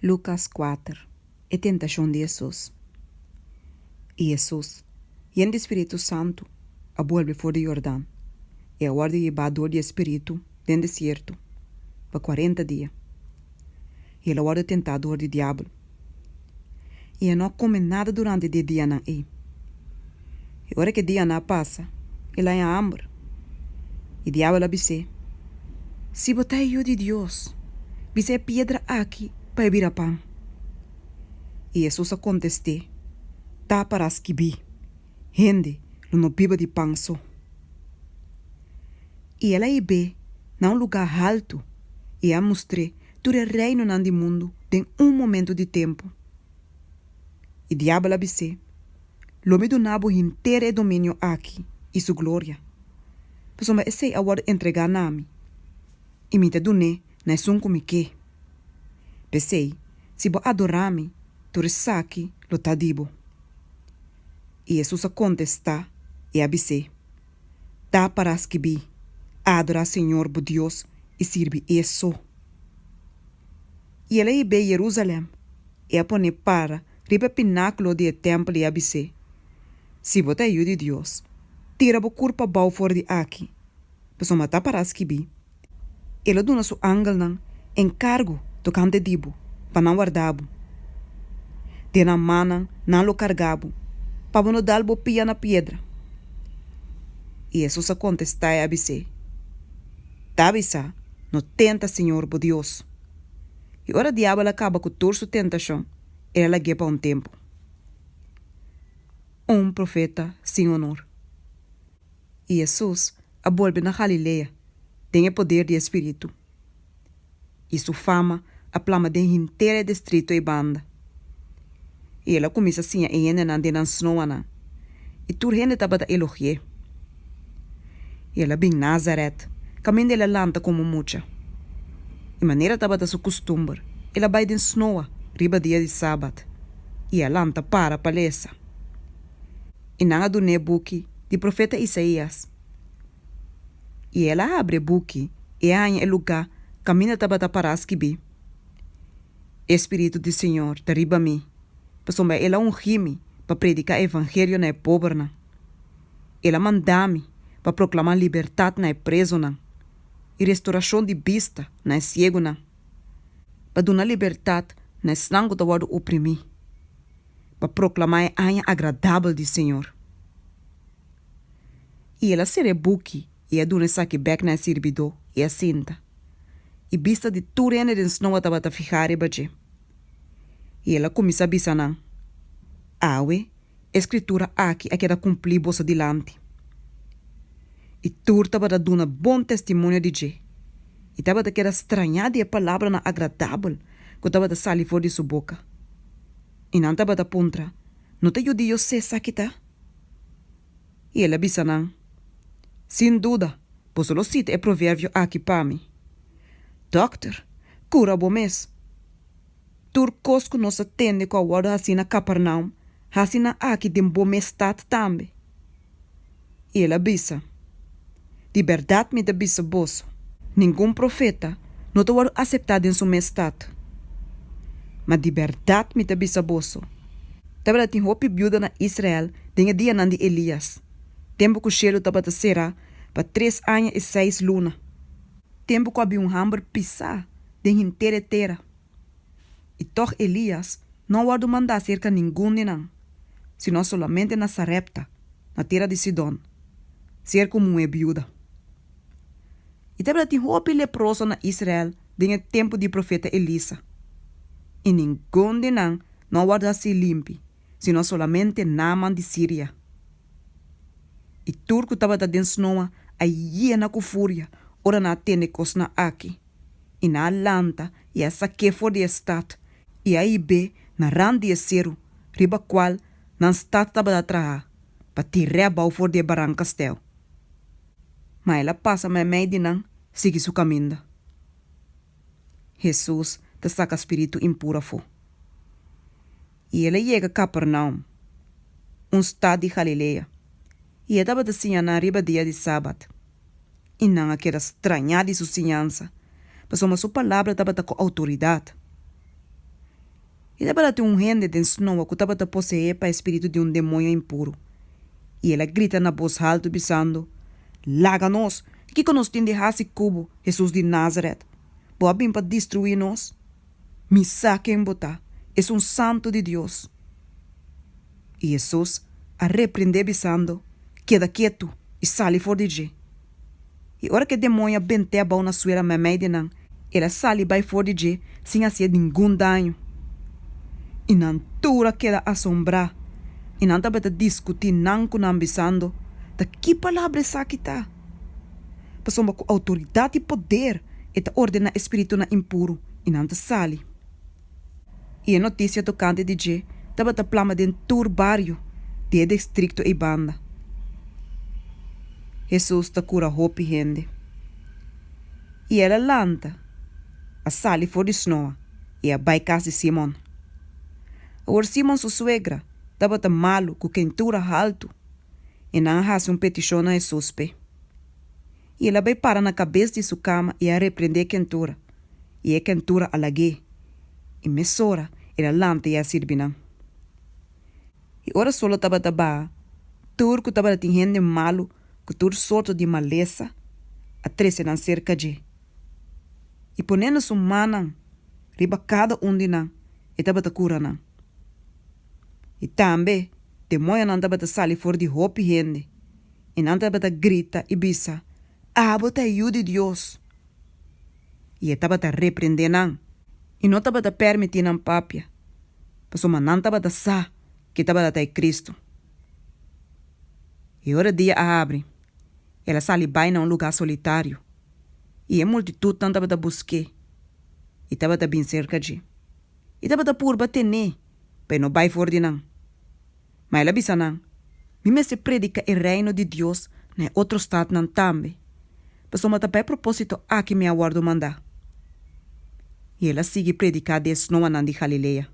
Lukas kuater, E tentashon di Hesus. I Hesus, yen di Spiritu Santu, a bolbe for di Yordan, i a wòrdu hibá dor di e Spiritu den desierto pa kuarenta dia, i el a wòrdu tentá dor di diabel. I e no a kome nada durante di e dianan ei. I ora ku e dianan a pasa, el a haña hamber. I diabel a bis'é, Si bo ta e Yu di Dios, bisa e piedra aki pa e bira pan. I Hesus a kontest'é, Ta pará skibí, Hende lo no biba di pan so. I el a hib'é na un lugá haltu i a mustr'é tur e reinonan di mundu den un momentu di tempu. I diabel a bis'é, Lo mi duna bo henter e dominio aki i su gloria, pasobra esei a wòrdu entregá na mi, i mi ta dun'é na esun ku mi ke. P'esei, si bo adorá mi, tur esaki lo ta di bo. I Hesus a kontestá i a bis'é, Ta pará skibí, Adorá Señor bo Dios i sirbi E so. I el a hib'é Jerusalèm i a pon'é para riba e pinákulo di e tèmpel i a bis'é, Si bo ta e Yu di Dios, tira bo kurpa abou for di aki, pasobra ta pará skibí, E lo duna su angelnan enkargo tokante di bo pa nan warda bo. Den nan mannan nan lo karga bo, pa bo no dal bo pia na piedra. I Hesus a kontestá i a bis'é, Ta bisá, No tenta Señor bo Dios. I ora diabel a kaba ku tur su tentashon, el a lag'é pa un tempu. Un profeta sin onor. I Hesus a bolbe na Galilea den e poder di e Spiritu, i su fama a plama den henter e distrito ei banda. I el a kuminsá siña e hendenan den nan snoanan, i tur hende tabata elogi'é. I el a bin Nazaret, kaminda el a lanta komo mucha. I manera tabata su kustumber, el a bai den snoa riba dia di sabat, i a lanta para pa lesa. I nan a dun'é buki di profeta Isaías. I el a habri e buki i a haña e lugá kaminda tabata pará skibí, E spiritu di Señor ta riba mi, pasobra el a ungí mi pa prediká e evangelio na e pobernan. El a mandá mi pa proklamá libertat na e prezonan i restorashon di bista na e siegunan, pa duna libertat na esnan ku ta wòrdu oprimí, pa proklamá e aña agradabel di Señor. I el a sera e buki i a duna esaki bèk na e sirbidó i a sinta. I bista di tur hende den snoa tabata fihá riba dje. I el a kuminsá bisa nan, Awe e skritura aki a keda kumplí boso dilanti. I tur tabata duna bon testimonio di dje i tabata keda strañá di e palabranan agradabel ku tabata sali for di su boka. I nan tabata puntra, No ta yu di José esaki ta? I el a bisa nan, Sin duda, boso lo sita e proverbio aki pa mi, Dòkter, kura bo mes! Tur kos ku nos a tende ku a wòrdu hasí na Kapernaum, hasi nan aki den bo mes stat tambe. I el a bisa, Di bèrdat mi ta bisa boso, ningun profeta no ta wòrdu aseptá den su mes stat. Ma di bèrdat mi ta bisa boso, tabata tin hopi biuda na Israel den e dianan di Elias, tempu ku shelu tabata será pa tres aña i seis luna, tempu ku a bin un hamber pisá den henter e tera. I tòg Elias no a wòrdu mandá serka ningun di nan, sino solamente na Sarepta, na tera di Sidon, serka un muhé biuda. I tabata tin hopi leproso na Israel den e tempu di profeta Elisa, i ningun di nan no a wòrdu hasí limpi, sino solamente Naaman di Siria. I tur ku tabata den snoa a yena ku furia ora nan a tende kosnan aki. I nan a lanta i a sak'é for di e stat i a hib'é na rand di e seru riba kual nan stat tabata traha, pa tir'é abou for di e baranka stèu. Ma el a pasa meimei di nan sigui su kaminda. Hesus ta saka spiritu impuru afó. I el a yega Kapernaum, un stat di Galilea, i e tabata siña nan riba dia di sabat. I nan a keda strañá di su siñansa, pasobra su palabra tabata ku outoridat. I tabatin un hende den snoa ku tabata poseé pa e spiritu di un demoño impuru, i el a grita na bos haltu, bisando, Laga nos! Kiko nos tin di hasi ku bo, Hesus di Nazaret? Bo a bin pa destruí nos? Mi sa ken bo ta, Esun Santu di Dios! I Hesus a reprendé, bisando, Keda ketu i sali for di dje! I ora ku e demoño a bent'é abou na suela meimei di nan, el a sali bai for di dje sin hasié ningun daño. I nan tur a keda asombrá, i nan tabata diskutí nan ku nan, bisando, Ta ki palabra esaki ta? Pasobra ku outoridat i poder e ta ordená e spiritunan impuru, i nan ta sali. I e notisia tokante di dje tabata plama den tur bario di e distrikto ei banda. Hesus ta kura hopi hende. I el a lanta, a sali for di snoa i a bai kas di Simon. Awor Simon su suegra tabata malu ku keintura haltu, i nan a hasi un petishon na Hesus p'e. I el a bai para na kabes di su kama i a reprendé e kentura, i e kentura a lag'é, i mesora el a lanta i a sirbi nan. I ora solo tabata baha, tur ku tabatin hende malu ku tur sorto di malesa a trese nan serka dje, i ponendo su mannan riba kada un di nan, e tabata kura nan. I tambe demoñonan tabata sali for di hopi hende, I nan tabata grita i bisa, Abo ta e Yu di Dios! I e tabata reprendé nan i no tabata pèrmití nan papia, pasobra nan tabata sa ku e tabata ta e Kristu. I ora dia a habri, el a sali bai na un lugá solitario, i e multitutnan tabata busk'é i tabata bin serka dje, i tabata purba ten'é pa e no bai for di nan. Ma el a bisa nan, Mi mester prediká e Reino di Dios na e otro statnan tambe, pasobra ta pa e propósito aki mi a wòrdu mandá. I el a sigui prediká den e snoanan di Galilea.